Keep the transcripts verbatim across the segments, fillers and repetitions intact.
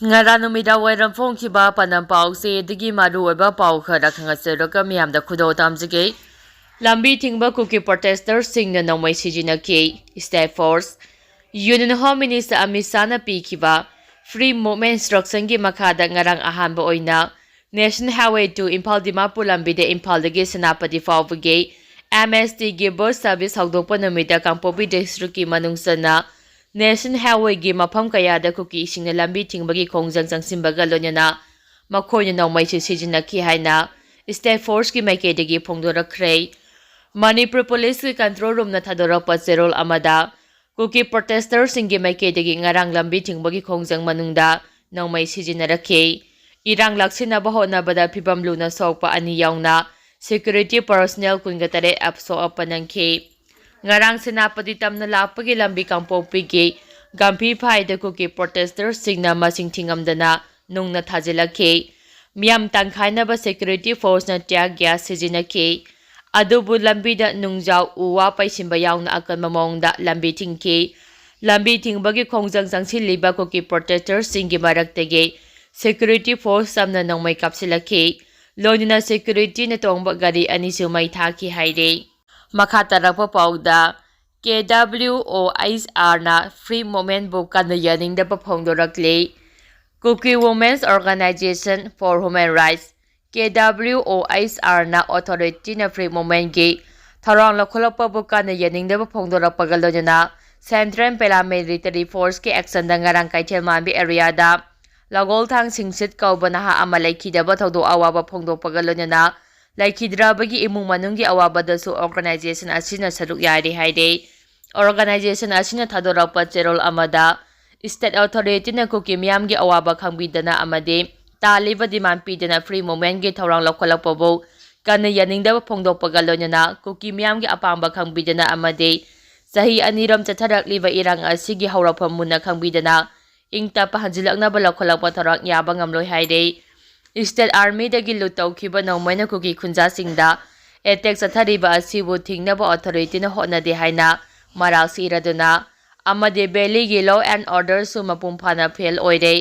ꯉꯔꯥꯡ ꯅꯨꯃꯤꯗꯥꯡ ꯋꯥꯏꯔꯝ ꯐꯣꯡꯈꯤꯕ ꯄꯥꯟꯗꯝ ꯄꯥꯎꯁꯦ ꯑꯗꯨꯒꯤ ꯃꯔꯨꯑꯣꯏꯕ ꯄꯥꯎ ꯈꯔ ꯈꯪꯍꯟꯖꯔꯒ ꯃꯤꯌꯥꯝꯗ ꯈꯨꯗꯣꯜ ꯇꯝꯖꯒꯦ꯫ ꯂꯝꯕꯤ ꯊꯤꯡꯕ ꯀꯨꯀꯤ ꯄ꯭ꯔꯣꯇꯦꯁꯇꯔꯁꯤꯡꯅ ꯅꯣꯡꯃꯩ ꯁꯤꯖꯤꯟꯅꯈꯤ꯫ State force. Union home minister Amit ꯁꯥꯍꯅ ꯄꯤꯈꯤꯕ ꯐ꯭ꯔꯤ ꯃꯨꯚꯃꯦꯟꯠ ꯏꯟꯁꯇ꯭ꯔꯛꯁꯟꯒꯤ ꯃꯈꯥꯗ ꯉꯔꯥꯡ ꯑꯍꯥꯟꯕ ꯑꯣꯏꯅ national highway two Imphal Dimapur ꯂꯝꯕꯤꯗ ꯏꯝꯐꯥꯜꯗꯒꯤ ꯁꯦꯅꯥꯄꯇꯤ ꯐꯥꯎꯕꯒꯤ ꯑꯦꯝ ꯑꯦꯁ ꯇꯤꯒꯤ ꯕꯁ ꯁꯔꯚꯤꯁ ꯍꯧꯗꯣꯛꯄ ꯅꯨꯃꯤꯠꯇ ꯀꯥꯡꯄꯣꯛꯄꯤ ꯗꯤꯁꯇ꯭ꯔꯤꯛꯀꯤ ꯃꯅꯨꯡ ꯆꯟꯅ ꯅꯦꯁꯅꯦꯜ ꯍꯥꯏꯋꯦꯒꯤ ꯃꯐꯝ ꯀꯌꯥꯗ ꯀꯨꯀꯤꯁꯤꯡꯅ ꯂꯝꯕꯤ ꯊꯤꯡꯕꯒꯤ ꯈꯣꯡꯖꯪ ꯆꯪꯁꯤꯟꯕꯒ ꯂꯣꯏꯅꯅ ꯃꯈꯣꯏꯅ ꯅꯣꯡꯃꯩꯁꯨ ꯁꯤꯖꯤꯟꯅꯈꯤ ꯍꯥꯏꯅ ꯁ꯭ꯇꯦꯠ ꯐꯣꯔꯁꯀꯤ ꯃꯥꯏꯀꯩꯗꯒꯤ ꯐꯣꯡꯗꯣꯔꯛꯈ꯭ꯔꯦ꯫ ꯃꯅꯤꯄꯨꯔ ꯄꯨꯂꯤꯁꯀꯤ ꯀꯟꯇ꯭ꯔꯣꯜ ꯔꯨꯝꯅ ꯊꯥꯗꯣꯔꯛꯄ ꯆꯦꯔꯣꯜ ꯑꯃꯗ ꯀꯨꯀꯤ ꯄ꯭ꯔꯣꯇꯦꯁꯇꯔꯁꯤꯡꯒꯤ ꯃꯥꯏꯀꯩꯗꯒꯤ ꯉꯔꯥꯡ ꯂꯝꯕꯤ ꯊꯤꯡꯕꯒꯤ ꯈꯣꯡꯖꯪ ꯃꯅꯨꯡꯗ ꯅꯣꯡꯃꯩ ꯁꯤꯖꯤꯟꯅꯔꯛꯈꯤ꯫ ꯏꯔꯥꯡ ꯂꯥꯛꯁꯤꯟꯅꯕ ꯍꯣꯠꯅꯕꯗ ꯐꯤꯕꯝ ꯂꯨꯅ ꯁꯣꯛꯄ ꯑꯅꯤ ꯌꯥꯎꯅ ꯁꯦꯀ꯭ꯌꯨꯔꯤꯇꯤ ꯄꯔꯁꯣꯅꯦꯜ ꯀꯨꯟꯒ ꯇꯔꯦꯠ ꯑꯞ-, ꯁꯣꯛ ꯑꯄꯟ ꯅꯪꯈꯤ꯫ ꯉꯔꯥꯡ ꯁꯦꯅꯥꯄꯇꯤ ꯇꯝꯅ ꯂꯥꯛꯄꯒꯤ ꯂꯝꯕꯤ ꯀꯥꯡꯄꯣꯛꯄꯤꯒꯤ ꯒꯝꯐꯤꯐꯥꯏꯗ ꯀꯨꯀꯤ ꯄ꯭ꯔꯣꯇꯦꯁꯇꯔꯁꯤꯡꯅ ꯃꯁꯤꯡ ꯊꯤꯉꯝꯗꯅ ꯅꯨꯡꯅ ꯊꯥꯖꯤꯜꯂꯛꯈꯤ꯫ ꯃꯤꯌꯥꯝ ꯇꯪꯈꯥꯏꯅꯕ ꯁꯦꯀ꯭ꯌꯨꯔꯤꯇꯤ ꯐꯣꯔꯁꯅ ꯇꯤꯌꯥꯔ ꯒ꯭ꯌꯥꯁ ꯁꯤꯖꯤꯟꯅꯈꯤ꯫ ꯑꯗꯨꯕꯨ ꯂꯝꯕꯤꯗ ꯅꯨꯡꯖꯥꯎ ꯎ ꯋꯥ ꯄꯩꯁꯤꯟꯕ ꯌꯥꯎꯅ ꯑꯀꯟꯕ ꯃꯑꯣꯡꯗ ꯂꯝꯕꯤ ꯊꯤꯡꯈꯤ꯫ ꯂꯝꯕꯤ ꯊꯤꯡꯕꯒꯤ ꯈꯣꯡꯖꯪ ꯆꯪꯁꯤꯜꯂꯤꯕ ꯀꯨꯀꯤ ꯄ꯭ꯔꯣꯇꯦꯁꯇꯔꯁꯤꯡꯒꯤ ꯃꯔꯛꯇꯒꯤ ꯁꯦꯀ꯭ꯌꯨꯔꯤꯇꯤ ꯐꯣꯔꯁ ꯆꯝꯅ ꯅꯣꯡꯃꯩ ꯀꯥꯞꯁꯤꯜꯂꯛꯈꯤ꯫ ꯂꯣꯏꯅꯅ ꯁꯦꯀ꯭ꯌꯨꯔꯤꯇꯤꯅ ꯇꯣꯡꯕ ꯒꯥꯔꯤ ꯑꯅꯤꯁꯨ ꯃꯩ ꯊꯥꯈꯤ ꯍꯥꯏꯔꯤ꯫ ꯃꯈꯥ ꯇꯥꯔꯛꯄ ꯄꯥꯎꯗ, ꯀꯦ ꯗꯕ꯭ꯂꯤꯎ ꯑꯣ ꯑꯩꯆ ꯑꯥꯔꯅ ꯐ꯭ꯔꯤ ꯃꯨꯚꯃꯦꯟꯠꯕꯨ ꯀꯟꯅ ꯌꯥꯅꯤꯡꯗꯕ ꯐꯣꯡꯗꯣꯔꯛꯂꯤ꯫ Kuki women's organization for human rights, K W O H ꯑꯥꯔꯅ ꯑꯣꯊꯣꯔꯤꯇꯤꯅ ꯐ꯭ꯔꯤ ꯃꯨꯚꯃꯦꯟꯠꯀꯤ ꯊꯧꯔꯥꯡ ꯂꯧꯈꯠꯂꯛꯄꯕꯨ ꯀꯟꯅ ꯌꯥꯅꯤꯡꯗꯕ ꯐꯣꯡꯗꯣꯔꯛꯄꯒ ꯂꯣꯏꯅꯅ ꯁꯦꯟꯇ꯭ꯔꯦꯜ ꯄꯦꯔꯥꯃꯤꯂꯤꯇꯔꯤ ꯐꯣꯔꯁꯀꯤ ꯑꯦꯛꯁꯟꯗ ꯉꯔꯥꯡ ꯀꯩꯊꯦꯜ ꯃꯥꯟꯕꯤ ꯑꯦꯔꯤꯌꯥꯗ ꯂꯒꯣꯜꯊꯥꯡ ꯁꯤꯡꯁꯤꯠ ꯀꯧꯕ ꯅꯍꯥ ꯑꯃ ꯂꯩꯈꯤꯗꯕ ꯊꯧꯗꯣꯛ ꯑꯋꯥꯕ ꯐꯣꯡꯗꯣꯛꯄꯒ ꯂꯣꯏꯅꯅ ꯂꯩꯈꯤꯗ꯭ꯔꯕꯒꯤ ꯏꯃꯨꯡ ꯃꯅꯨꯡꯒꯤ ꯑꯋꯥꯕꯗꯁꯨ ꯑꯣꯔꯒꯅꯥꯏꯖꯦꯁꯟ ꯑꯁꯤꯅ ꯁꯔꯨꯛ ꯌꯥꯔꯤ ꯍꯥꯏꯔꯤ꯫ ꯑꯣꯔꯒꯅꯥꯏꯖꯦꯁꯟ ꯑꯁꯤꯅ ꯊꯥꯗꯣꯔꯛꯄ ꯆꯦꯔꯣꯜ ꯑꯃꯗ, ꯁ꯭ꯇꯦꯠ ꯑꯣꯊꯣꯔꯤꯇꯤꯅ ꯀꯨꯀꯤ ꯃꯤꯌꯥꯝꯒꯤ ꯑꯋꯥꯕ ꯈꯪꯕꯤꯗꯅ ꯑꯃꯗꯤ ꯇꯥꯜꯂꯤꯕ ꯗꯤꯃꯥꯟ ꯄꯤꯗꯅ ꯐ꯭ꯔꯤ ꯃꯨꯚꯃꯦꯟꯠꯀꯤ ꯊꯧꯔꯥꯡ ꯂꯧꯈꯠꯂꯛꯄꯕꯨ ꯀꯟꯅ ꯌꯥꯅꯤꯡꯗꯕ ꯐꯣꯡꯗꯣꯛꯄꯒ ꯂꯣꯏꯅꯅ ꯀꯨꯀꯤ ꯃꯤꯌꯥꯝꯒꯤ ꯑꯄꯥꯝꯕ ꯈꯪꯕꯤꯗꯅ ꯑꯃꯗꯤ ꯆꯍꯤ ꯑꯅꯤꯔꯣꯝ ꯆꯠꯊꯔꯛꯂꯤꯕ ꯏꯔꯥꯡ ꯑꯁꯤꯒꯤ ꯍꯧꯔꯛꯐꯝ ꯃꯨꯟꯅ ꯈꯪꯕꯤꯗꯅ ꯏꯪ ꯇꯞꯄ ꯍꯟꯖꯤꯜꯂꯛꯅꯕ ꯂꯧꯈꯠꯂꯛꯄ ꯊꯧꯔꯥꯡ ꯌꯥꯕ ꯉꯝꯂꯣꯏ ꯍꯥꯏꯔꯤ꯫ ꯁ꯭ꯇꯦꯠ ꯑꯥꯔꯃꯤꯗꯒꯤ ꯂꯨꯠ ꯇꯧꯈꯤꯕ ꯅꯣꯡꯃꯩꯅ ꯀꯨꯀꯤ ꯈꯨꯟꯖꯥꯁꯤꯡꯗ ꯑꯦꯇꯦꯛ ꯆꯠꯊꯔꯤꯕ ꯑꯁꯤꯕꯨ ꯊꯤꯡꯅꯕ ꯑꯣꯊꯣꯔꯤꯇꯤꯅ ꯍꯣꯠꯅꯗꯦ ꯍꯥꯏꯅ ꯃꯔꯥꯜ ꯁꯤꯔꯗꯨꯅ ꯑꯃꯗꯤ ꯚꯦꯂꯤꯒꯤ law and orderꯁꯨ ꯃꯄꯨꯡ ꯐꯥꯅ ꯐꯦꯜ ꯑꯣꯏꯔꯦ꯫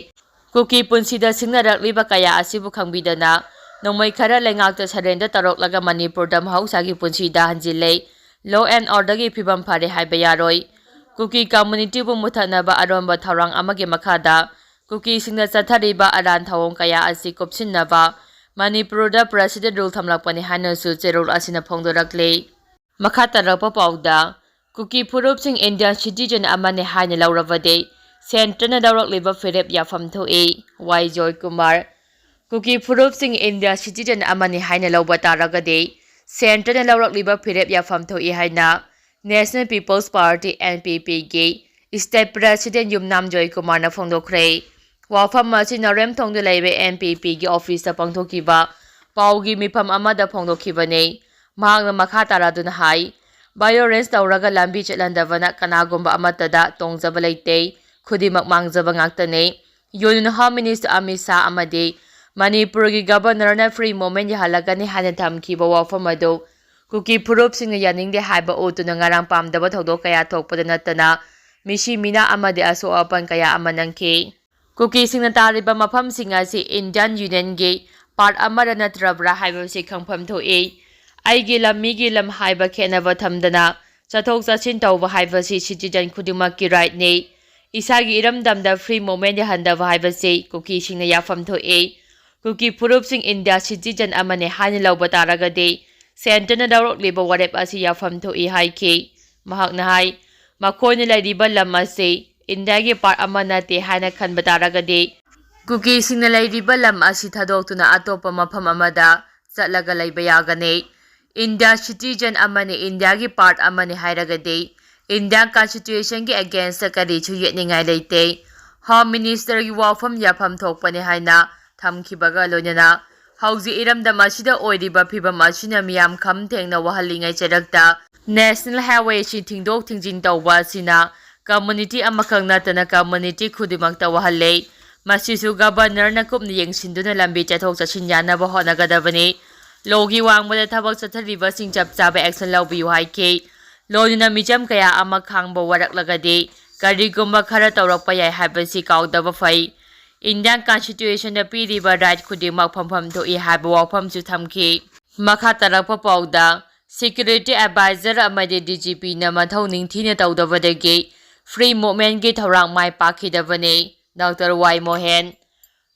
ꯀꯨꯀꯤ ꯄꯨꯟꯁꯤꯗ ꯁꯤꯡꯅꯔꯛꯂꯤꯕ ꯀꯌꯥ ꯑꯁꯤꯕꯨ ꯈꯪꯕꯤꯗꯅ ꯅꯣꯡꯃꯩ ꯈꯔ ꯂꯩꯉꯥꯛꯇ surrender ꯇꯧꯔꯛꯂꯒ ꯃꯅꯤꯄꯨꯔꯗ ꯃꯍꯧꯁꯥꯒꯤ ꯄꯨꯟꯁꯤꯗ ꯍꯟꯖꯤꯜꯂꯦ꯫ Law and orderꯒꯤ ꯐꯤꯕꯝ ꯐꯔꯦ ꯍꯥꯏꯕ ꯌꯥꯔꯣꯏ꯫ ꯀꯨꯀꯤ communityꯕꯨ ꯃꯨꯊꯠꯅꯕ ꯑꯔꯣꯟꯕ ꯊꯧꯔꯥꯡ ꯑꯃꯒꯤ ꯃꯈꯥꯗ ꯀꯨꯀꯤꯁꯤꯡꯅ ꯆꯠꯊꯔꯤꯕ ꯑꯔꯥꯟ ꯊꯧꯑꯣꯡ ꯀꯌꯥ ꯑꯁꯤ ꯀꯨꯞꯁꯤꯟꯅꯕ ꯃꯅꯤꯄꯨꯔꯗ President rule ꯊꯝꯂꯛꯄꯅꯤ ꯍꯥꯏꯅꯁꯨ ꯆꯦꯔꯣꯜ ꯑꯁꯤꯅ ꯐꯣꯡꯗꯣꯔꯛꯂꯤ꯫ ꯃꯈꯥ ꯇꯥꯔꯛꯄ ꯄꯥꯎꯗ, ꯀꯨꯀꯤ ꯐꯨꯔꯨꯞꯁꯤꯡ Indian citizen ꯑꯃꯅꯤ ꯍꯥꯏꯅ ꯂꯧꯔꯕꯗꯤ centreꯅ ꯂꯧꯔꯛꯂꯤꯕ ꯐꯤꯔꯦꯞ ꯌꯥꯐꯝ ꯊꯣꯛꯏ꯫ ꯋꯥꯏ ꯖꯣꯏꯀꯨꯃꯥꯔ, ꯀꯨꯀꯤ ꯐꯨꯔꯨꯞꯁꯤꯡ Indian citizen ꯑꯃꯅꯤ ꯍꯥꯏꯅ ꯂꯧꯕ ꯇꯥꯔꯒꯗꯤ centreꯅ ꯂꯧꯔꯛꯂꯤꯕ ꯐꯤꯔꯦꯞ ꯌꯥꯐꯝ ꯊꯣꯛꯏ ꯍꯥꯏꯅ National People's Party, NPPꯒꯤ state president ꯌꯨꯝꯅꯥꯝ ꯖꯣꯏꯀꯨꯃꯥꯔꯅ ꯐꯣꯡꯗꯣꯛꯈ꯭ꯔꯦ꯫ ꯋꯥꯐꯝ ꯑꯁꯤ ꯅꯔꯦꯝꯊꯣꯡꯗ ꯂꯩꯕ NPPꯒꯤ officeꯇ ꯄꯥꯡꯊꯣꯛꯈꯤꯕ ꯄꯥꯎꯒꯤ ꯃꯤꯐꯝ ꯑꯃꯗ ꯐꯣꯡꯗꯣꯛꯈꯤꯕꯅꯤ꯫ ꯃꯍꯥꯛꯅ ꯃꯈꯥ ꯇꯥꯔꯗꯨꯅ ꯍꯥꯏ, violence ꯇꯧꯔꯒ ꯂꯝꯕꯤ ꯆꯠꯍꯟꯗꯕꯅ ꯀꯅꯥꯒꯨꯝꯕ ꯑꯃꯠꯇꯗ ꯇꯣꯡꯖꯕ ꯂꯩꯇꯦ, ꯈꯨꯗꯤꯡꯃꯛ ꯃꯥꯡꯖꯕ ꯉꯥꯛꯇꯅꯤ꯫ Union Home Minister Amit Shah ꯑꯃꯗꯤ ꯃꯅꯤꯄꯨꯔꯒꯤ Governorꯅ free movement ꯌꯥꯍꯜꯂꯒꯅꯤ ꯍꯥꯏꯅ ꯊꯝꯈꯤꯕ ꯋꯥꯐꯝ ꯑꯗꯨ ꯀꯨꯀꯤ ꯐꯨꯔꯨꯞꯁꯤꯡꯅ ꯌꯥꯅꯤꯡꯗꯦ ꯍꯥꯏꯕ ꯎꯠꯇꯨꯅ ꯉꯔꯥꯡ ꯄꯥꯝꯗꯕ ꯊꯧꯗꯣꯛ ꯀꯌꯥ ꯊꯣꯛꯄꯗ ꯅꯠꯇꯅ ꯃꯤꯁꯤ ꯃꯤꯅꯥ ꯑꯃꯗꯤ ꯑꯁꯣꯛ ꯑꯄꯟ ꯀꯌꯥ ꯑꯃ ꯅꯪꯈꯤ꯫ ꯀꯨꯀꯤꯁꯤꯡꯅ ꯇꯥꯔꯤꯕ ꯃꯐꯝꯁꯤꯡ ꯑꯁꯤ Indian Unionꯒꯤ part ꯑꯃꯔ ꯅꯠꯇ꯭ꯔꯕ꯭ꯔꯥ ꯍꯥꯏꯕꯁꯤ ꯈꯪꯐꯝ ꯊꯣꯛꯏ꯫ ꯑꯩꯒꯤ ꯂꯝ ꯃꯤꯒꯤ ꯂꯝ ꯍꯥꯏꯕ ꯈꯦꯠꯅꯕ ꯊꯝꯗꯅ ꯆꯠꯊꯣꯛ ꯆꯠꯁꯤꯟ ꯇꯧꯕ ꯍꯥꯏꯕꯁꯤ citizen ꯈꯨꯗꯤꯡꯃꯛꯀꯤ rightꯅꯤ꯫ ꯏꯁꯥꯒꯤ ꯏꯔꯝꯗꯝꯗ free movement ꯌꯥꯍꯟꯗꯕ ꯍꯥꯏꯕꯁꯤ ꯀꯨꯀꯤꯁꯤꯡꯅ ꯌꯥꯐꯝ ꯊꯣꯛꯏ꯫ ꯀꯨꯀꯤ ꯐꯨꯔꯨꯞꯁꯤꯡ India citizen ꯑꯃꯅꯤ ꯍꯥꯏꯅ ꯂꯧꯕ ꯇꯥꯔꯒꯗꯤ centreꯅ ꯂꯧꯔꯛꯂꯤꯕ ꯋꯥꯔꯦꯞ ꯑꯁꯤ ꯌꯥꯐꯝ ꯊꯣꯛꯏ ꯍꯥꯏꯈꯤ꯫ ꯃꯍꯥꯛꯅ ꯍꯥꯏ, ꯃꯈꯣꯏꯅ ꯂꯩꯔꯤꯕ ꯂꯝ ꯑꯁꯤ Indiaꯒꯤ part ꯑꯃ ꯅꯠꯇꯦ ꯍꯥꯏꯅ ꯈꯟꯕ ꯇꯥꯔꯒꯗꯤ ꯀꯨꯀꯤꯁꯤꯡꯅ ꯂꯩꯔꯤꯕ ꯂꯝ ꯑꯁꯤ ꯊꯥꯗꯣꯛꯇꯨꯅ ꯑꯇꯣꯞꯄ ꯃꯐꯝ ꯑꯃꯗ ꯆꯠꯂꯒ ꯂꯩꯕ ꯌꯥꯒꯅꯤ꯫ India citizen ꯑꯃꯅꯤ, Indiaꯒꯤ part ꯑꯃꯅꯤ ꯍꯥꯏꯔꯒꯗꯤ Indian Constitutionꯒꯤ againstꯇ ꯀꯔꯤꯁꯨ ꯌꯦꯠꯅꯤꯡꯉꯥꯏ ꯂꯩꯇꯦ꯫ Home Ministerꯒꯤ ꯋꯥꯐꯝ ꯌꯥꯐꯝ ꯊꯣꯛꯄꯅꯤ ꯍꯥꯏꯅ ꯊꯝꯈꯤꯕꯒ ꯂꯣꯏꯅꯅ ꯍꯧꯖꯤꯛ ꯏꯔꯝꯗꯝ ꯑꯁꯤꯗ ꯑꯣꯏꯔꯤꯕ ꯐꯤꯕꯝ ꯑꯁꯤꯅ ꯃꯤꯌꯥꯝ ꯈꯝ ꯊꯦꯡꯅ ꯋꯥꯍꯜꯂꯤꯉꯩ ꯆꯩꯔꯛꯇ National Highway ꯑꯁꯤ ꯊꯤꯡꯗꯣꯛ ꯊꯤꯡꯖꯤꯟ ꯇꯧꯕ ꯑꯁꯤꯅ community ꯑꯃꯈꯛ ꯅꯠꯇꯅ community ꯈꯨꯗꯤꯡꯃꯛꯇ ꯋꯥꯍꯜꯂꯦ꯫ ꯃꯁꯤꯁꯨ Governorꯅ ꯀꯨꯞꯅ ꯌꯦꯡꯁꯤꯟꯗꯨꯅ ꯂꯝꯕꯤ ꯆꯠꯊꯣꯛ ꯆꯠꯁꯤꯟ ꯌꯥꯅꯕ ꯍꯣꯠꯅꯒꯗꯕꯅꯤ꯫ Lawꯒꯤ ꯋꯥꯡꯃꯗ ꯊꯕꯛ ꯆꯠꯊꯔꯤꯕꯁꯤꯡ ꯆꯞ ꯆꯥꯕ action ꯂꯧꯕꯤꯌꯨ ꯍꯥꯏꯈꯤ꯫ ꯂꯣꯏꯅꯅ ꯃꯤꯆꯝ ꯀꯌꯥ ꯑꯃ ꯈꯥꯡꯕ ꯋꯥꯔꯛꯂꯒꯗꯤ ꯀꯔꯤꯒꯨꯝꯕ ꯈꯔ ꯇꯧꯔꯛꯄ ꯌꯥꯏ ꯍꯥꯏꯕꯁꯤ ꯀꯥꯎꯗꯕ ꯐꯩ꯫ Indian Constitutionꯗ ꯄꯤꯔꯤꯕ right ꯈꯨꯗꯤꯡꯃꯛ ꯐꯪꯐꯝ ꯊꯣꯛꯏ ꯍꯥꯏꯕ ꯋꯥꯐꯝꯁꯨ ꯊꯝꯈꯤ꯫ ꯃꯈꯥ ꯇꯥꯔꯛꯄ ꯄꯥꯎꯗ, Security Advisor ꯑꯃꯗꯤ DGPꯅ ꯃꯊꯧ ꯅꯤꯡꯊꯤꯅ ꯇꯧꯗꯕꯗꯒꯤ free movementꯀꯤ ꯊꯧꯔꯥꯡ ꯃꯥꯏ ꯄꯥꯛꯈꯤꯗꯕꯅꯤ, Doctor ꯋꯥꯏ ꯃꯣꯍꯦꯟ꯫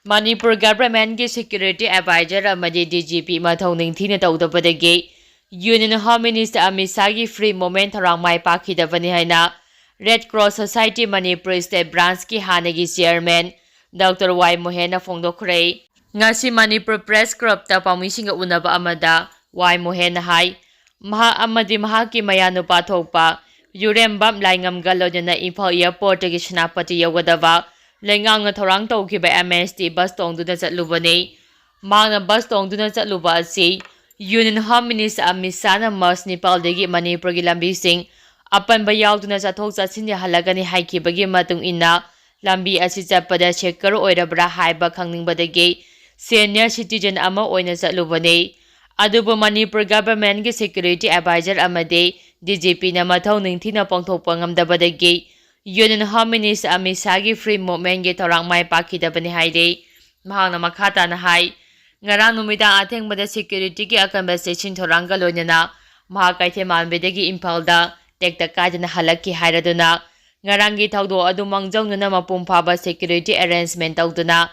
ꯃꯅꯤꯄꯨꯔ governmentꯀꯤ Security Advisor ꯑꯃꯗꯤ DGP ꯃꯊꯧ ꯅꯤꯡꯊꯤꯅ ꯇꯧꯗꯕꯗꯒꯤ Union Home Minister Amit ꯁꯥꯍꯒꯤ free movement ꯊꯧꯔꯥꯡ ꯃꯥꯏ ꯄꯥꯛꯈꯤꯗꯕꯅꯤ ꯍꯥꯏꯅ Red Cross Society Manipur State Branchꯀꯤ ꯍꯥꯟꯅꯒꯤ chairman Doctor ꯋꯥꯏ ꯃꯣꯍꯦꯟꯅ ꯐꯣꯡꯗꯣꯛꯈ꯭ꯔꯦ꯫ ꯉꯁꯤ ꯃꯅꯤꯄꯨꯔ Press Clubꯇ ꯄꯥꯎꯃꯤꯁꯤꯡꯒ ꯎꯅꯕ ꯑꯃꯗ ꯋꯥꯏ ꯃꯣꯍꯦꯟꯅ ꯍꯥꯏ, ꯃꯍꯥꯛ ꯑꯃꯗꯤ ꯃꯍꯥꯛꯀꯤ ꯃꯌꯥꯅꯨꯄꯥ ꯊꯣꯛꯄ ꯌꯨꯔꯦꯝꯕꯝ ꯂꯥꯏꯉꯝꯒ ꯂꯣꯏꯅꯅ ꯏꯝꯐꯥꯜ airportꯇꯒꯤ ꯁꯦꯅꯥꯄꯇꯤ ꯌꯧꯒꯗꯕ ꯂꯩꯉꯥꯛꯅ ꯊꯧꯔꯥꯡ ꯇꯧꯈꯤꯕ MST bus ꯇꯣꯡꯗꯨꯅ ꯆꯠꯂꯨꯕꯅꯤ꯫ ꯃꯍꯥꯛꯅ bus ꯇꯣꯡꯗꯨꯅ ꯆꯠꯂꯨꯕ ꯑꯁꯤ Union Home Minister Amit ꯁꯥꯍꯅ March ꯅꯤꯄꯥꯜꯗꯒꯤ ꯃꯅꯤꯄꯨꯔꯒꯤ ꯂꯝꯕꯤꯁꯤꯡ ꯑꯄꯟꯕ ꯌꯥꯎꯗꯅ ꯆꯠꯊꯣꯛ ꯆꯠꯁꯤꯟ ꯌꯥꯍꯜꯂꯒꯅꯤ ꯍꯥꯏꯈꯤꯕꯒꯤ ꯃꯇꯨꯡ ꯏꯟꯅ ꯂꯝꯕꯤ ꯑꯁꯤ ꯆꯠꯄꯗ ꯁꯦꯀ꯭ꯌꯣꯔ ꯑꯣꯏꯔꯕ꯭ꯔꯥ ꯍꯥꯏꯕ ꯈꯪꯅꯤꯡꯕꯗꯒꯤ senior citizen ꯑꯃ ꯑꯣꯏꯅ ꯆꯠꯂꯨꯕꯅꯤ꯫ ꯑꯗꯨꯕꯨ ꯃꯅꯤꯄꯨꯔ governmentꯀꯤ Security Advisor ꯑꯃꯗꯤ DGPꯅ ꯃꯊꯧ ꯅꯤꯡꯊꯤꯅ ꯄꯥꯡꯊꯣꯛꯄ ꯉꯝꯗꯕꯗꯒꯤ Union Home Minister Amit ꯁꯥꯍꯒꯤ free movementꯀꯤ ꯊꯧꯔꯥꯡ ꯃꯥꯏ ꯄꯥꯛꯈꯤꯗꯕꯅꯤ ꯍꯥꯏꯔꯤ꯫ ꯃꯍꯥꯛꯅ ꯃꯈꯥ ꯇꯥꯅ ꯍꯥꯏ, ꯉꯔꯥꯡ ꯅꯨꯃꯤꯗꯥꯡ ꯑꯊꯦꯡꯕꯗ securityꯒꯤ ꯑꯀꯟꯕ ꯆꯦꯛꯁꯤꯟ ꯊꯧꯔꯥꯡꯒ ꯂꯣꯏꯅꯅ ꯃꯍꯥꯛ ꯀꯩꯊꯦꯜꯃꯥꯟꯕꯤꯗꯒꯤ ꯏꯝꯐꯥꯜꯗ ꯇꯦꯛꯇ ꯀꯥꯏꯗꯅ ꯍꯜꯂꯛꯈꯤ ꯍꯥꯏꯔꯗꯨꯅ, ꯉꯔꯥꯡꯒꯤ ꯊꯧꯗꯣꯛ ꯑꯗꯨ ꯃꯥꯡꯖꯧꯅꯅ ꯃꯄꯨꯡ ꯐꯥꯕ security arrangement ꯇꯧꯗꯨꯅ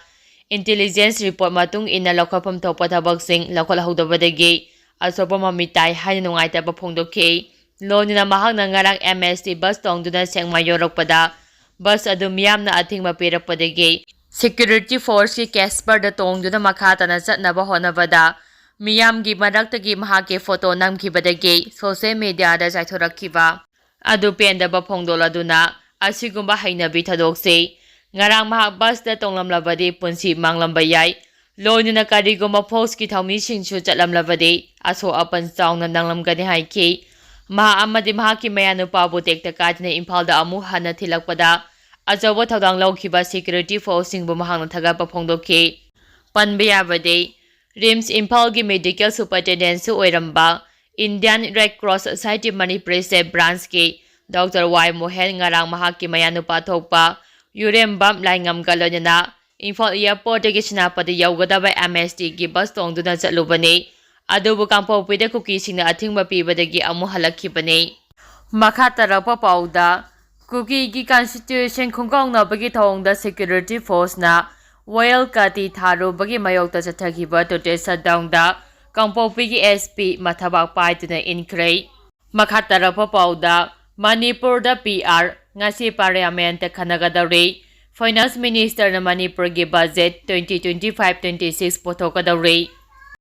intelligence report ꯃꯇꯨꯡ ꯏꯟꯅ ꯂꯧꯈꯠꯐꯝ ꯊꯣꯛꯄ ꯊꯕꯛꯁꯤꯡ ꯂꯧꯈꯠꯍꯧꯗꯕꯗꯒꯤ ꯑꯁꯣꯛꯄ ꯃꯃꯤꯠ ꯇꯥꯏ ꯍꯥꯏꯅ ꯅꯨꯡꯉꯥꯏꯇꯕ ꯐꯣꯡꯗꯣꯛꯈꯤ꯫ ꯂꯣꯏꯅꯅ ꯃꯍꯥꯛꯅ ꯉꯔꯥꯡ MST bus ꯇꯣꯡꯗꯨꯅ ꯁꯦꯛꯃꯥꯏ ꯌꯧꯔꯛꯄꯗ bus ꯑꯗꯨ ꯃꯤꯌꯥꯝꯅ ꯑꯊꯤꯡꯕ ꯄꯤꯔꯛꯄꯗꯒꯤ security forceꯀꯤ Casperꯗ ꯇꯣꯡꯗꯨꯅ ꯃꯈꯥ ꯇꯥꯅ ꯆꯠꯅꯕ ꯍꯣꯠꯅꯕꯗ ꯃꯤꯌꯥꯝꯒꯤ ꯃꯔꯛꯇꯒꯤ ꯃꯍꯥꯛꯀꯤ photo ꯅꯝꯈꯤꯕꯗꯒꯤ social mediaꯗ ꯆꯥꯏꯊꯣꯔꯛꯈꯤꯕ ꯑꯗꯨ ꯄꯦꯟꯗꯕ ꯐꯣꯡꯗꯣꯛꯂꯗꯨꯅ, ꯑꯁꯤꯒꯨꯝꯕ ꯍꯩꯅꯕꯤ ꯊꯥꯗꯣꯛꯁꯤ꯫ ꯉꯔꯥꯡ ꯃꯍꯥꯛ busꯇ ꯇꯣꯡꯂꯝꯂꯕꯗꯤ ꯄꯨꯟꯁꯤ ꯃꯥꯡꯂꯝꯕ ꯌꯥꯏ꯫ ꯂꯣꯏꯅꯅ ꯀꯔꯤꯒꯨꯝꯕ forceꯀꯤ ꯊꯧꯃꯤꯁꯤꯡꯁꯨ ꯆꯠꯂꯝꯂꯕꯗꯤ ꯑꯁꯣꯛ ꯑꯄꯟ ꯆꯥꯎꯅ ꯅꯪꯂꯝꯒꯅꯤ ꯍꯥꯏꯈꯤ꯫ ꯃꯍꯥꯛ ꯑꯃꯗꯤ ꯃꯍꯥꯛꯀꯤ ꯃꯌꯥꯅꯨꯄꯥꯕꯨ ꯇꯦꯛꯇ ꯀꯥꯏꯗꯅ ꯏꯝꯐꯥꯜꯗ ꯑꯃꯨꯛ ꯍꯟꯅ ꯊꯤꯜꯂꯛꯄꯗ ꯑꯆꯧꯕ ꯊꯧꯗꯥꯡ ꯂꯧꯈꯤꯕ security forceꯁꯤꯡꯕꯨ ꯃꯍꯥꯛꯅ ꯊꯥꯒꯠꯄ ꯐꯣꯡꯗꯣꯛꯈꯤ꯫ ꯄꯟꯕ ꯌꯥꯕꯗꯤ, RIMS ꯏꯝꯐꯥꯜꯒꯤ medical superintendentsꯁꯨ ꯑꯣꯏꯔꯝꯕ Indian Red Cross Society Manipur State Branchꯀꯤ Doctor ꯋꯥꯏ ꯃꯣꯍꯦꯟ ꯉꯔꯥꯡ ꯃꯍꯥꯛꯀꯤ ꯃꯌꯥꯅꯨꯄꯥ ꯊꯣꯛꯄ ꯌꯨꯔꯦꯝꯕꯝ ꯂꯥꯏꯉꯝꯒ ꯂꯣꯏꯅꯅ ꯏꯝꯐꯥꯜ ꯑꯦꯌꯔꯄꯣꯔꯠꯇꯒꯤ ꯁꯦꯅꯥꯄꯇꯤ ꯌꯧꯒꯗꯕ ꯑꯦꯝ ꯑꯦꯁ ꯇꯤꯒꯤ ꯕꯁ ꯇꯣꯡꯗꯨꯅ ꯆꯠꯂꯨꯕꯅꯤ꯫ ꯑꯗꯨꯕꯨ ꯀꯥꯡꯄꯣꯛꯄꯤꯗ ꯀꯨꯀꯤꯁꯤꯡꯅ ꯑꯊꯤꯡꯕ ꯄꯤꯕꯗꯒꯤ ꯑꯃꯨꯛ ꯍꯜꯂꯛꯈꯤꯕꯅꯤ꯫ ꯃꯈꯥ ꯇꯥꯔꯛꯄ ꯄꯥꯎꯗ, ꯀꯨꯀꯤꯒꯤ ꯀꯟꯁꯇꯤꯇ꯭ꯌꯨꯁꯟ ꯈꯣꯡꯒꯥꯎꯅꯕꯒꯤ ꯊꯧꯑꯣꯡꯗ ꯁꯦꯀ꯭ꯌꯨꯔꯤꯇꯤ ꯐꯣꯔꯁꯅ ꯋꯥꯌꯦꯜ ꯀꯥꯇꯤ ꯊꯥꯔꯨꯕꯒꯤ ꯃꯥꯌꯣꯛꯇ ꯆꯠꯊꯈꯤꯕ ꯇꯣꯇꯦꯜ ꯁꯠꯗꯥꯎꯟꯗ ꯀꯥꯡꯄꯣꯛꯄꯤꯒꯤ ꯑꯦꯁ ꯄꯤ ꯃꯊꯕꯥꯛ ꯄꯥꯏꯗꯨꯅ ꯏꯟꯈ꯭ꯔꯦ꯫ ꯃꯈꯥ ꯇꯥꯔꯛꯄ ꯄꯥꯎꯗ, ꯃꯅꯤꯄꯨꯔꯗ ꯄꯤ ꯑꯥꯔ ꯉꯁꯤ ꯄꯥꯔꯂꯤꯌꯥꯃꯦꯟꯠꯇ ꯈꯟꯅꯒꯗꯧꯔꯤ꯫ ꯐꯥꯏꯅꯥꯟꯁ ꯃꯤꯅꯤꯁꯇꯔꯅ ꯃꯅꯤꯄꯨꯔꯒꯤ ꯕꯖꯦꯠ twenty twenty-five twenty-six ꯄꯨꯊꯣꯛꯀꯗꯧꯔꯤ꯫